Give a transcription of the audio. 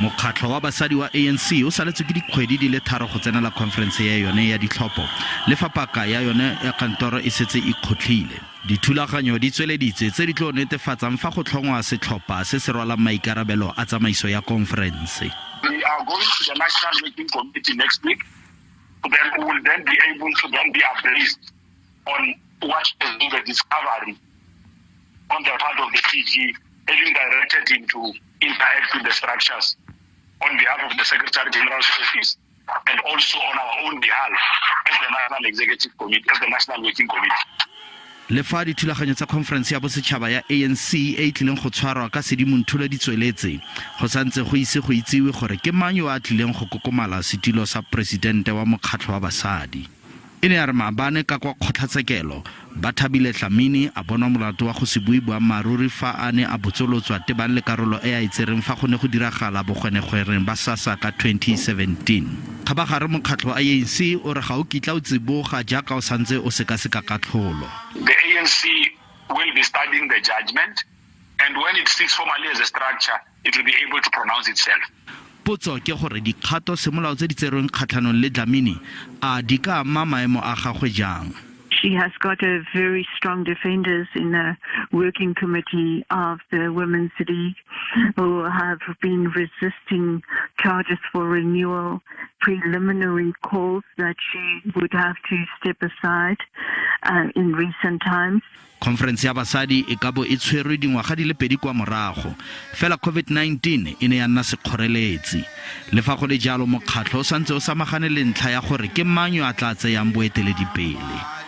Mokgatlho wa basadi wa ANC o saletswe ke dikgwedi di le tharo go tsenela khonferense ya yone ya ditlhopho, le fa paka ya yone ya kantoro e setse e kgotlhile. Dithulaganyo di tsweleditswe tse di tlo netefatsang fa go tlhongwa setlhopha se se rwalang maikarabelo a tsamaiso ya konferense. We are going to the National Working Committee next week. Then we will then be able to then be abreast on what has been the discovery on the part of the PG, having directed him to interact with the structures on behalf of the Secretary General's office and also on our own behalf as the National Executive Committee, as the National Working Committee. Le fa dithulaganyo tsa khonferense ya bosetšhaba ya ANC e e tlileng go tshwarwa ka Sedimonthole di tsweletse, go santse go ise go itsiwe gore ke mang yo a tlileng go kokomala setilo sa poresidente wa mokgatlho wa basadi. E ne ya re maabane ka kwa kgotlatshekelo, Bathabile Dlamini a bonwa molato wa go se bue boammaaruri fa a ne a botsolotswa tebang le karolo e a e tsereng fa go ne go diragala bogwenegweneng ba SASSA ka 2017. Kgabagare mokgatlho wa ANC o re ga o kitla o tsiboga jaaka o santse o sekaseka katlholo. The ANC will be studying the judgment and when it sits formally as a structure, it will be able to pronounce itself. Potso ke gore dikgato semolao tse di tserweng kgatlhanong le Dlamini a di ka ama maemo a gagwe jang? She has got a very strong defenders in the working committee of the Women's League who have been resisting charges for renewal, preliminary calls that she would have to step aside in recent times. Khonferense ya basadi e ka bo e tshwerwe dingwaga di le pedi kwa morago, fela COVID-19 e ne ya nna sekgoreletsi. Le fa go le jalo, mokgatlho o santse o samagane le ntlha ya gore ke mang yo a tla tseyang boeteledipele.